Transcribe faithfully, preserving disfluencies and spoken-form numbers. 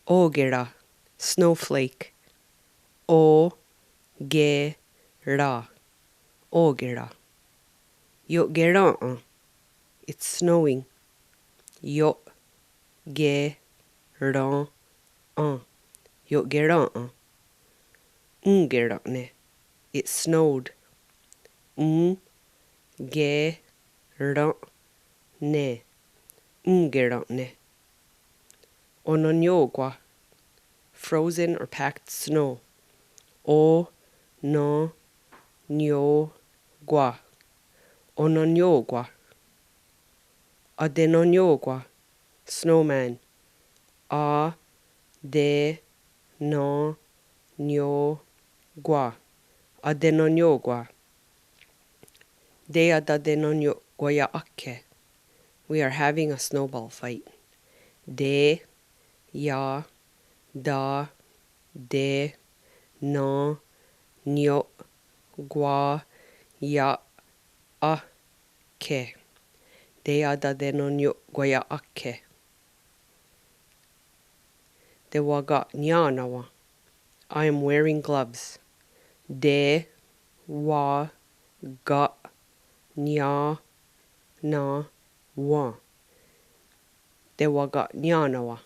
Ò:kera, snowflake. Ò:, ke, ra. Ò:kera. Io'kè:ren:'en. It's snowing. Io', ke, ren, 'en. Io'kè:ren:'en. Òn:keren'ne. It snowed. Òn:, ke, ren, ne. Òn:keren'ne. Onenniò:kwa. Frozen or packed snow. O, nen, nio, kwa. Onenniò:kwa. Atenenniò:kwa. Snowman. A, te, nen, nio, kwa. Atenenniò:kwa. Teiatatenenniò:kwaia'ákhe. We are having a snowball fight. Te, ia, ta, te, nen, nio, kwa, ia, a, khe. Teiatatenenniò:kwaia'ákhe. Tewaka'nià:nawen. I am wearing gloves. Te, wa, ka, nia, na, wen. Tewaka'nià:nawen.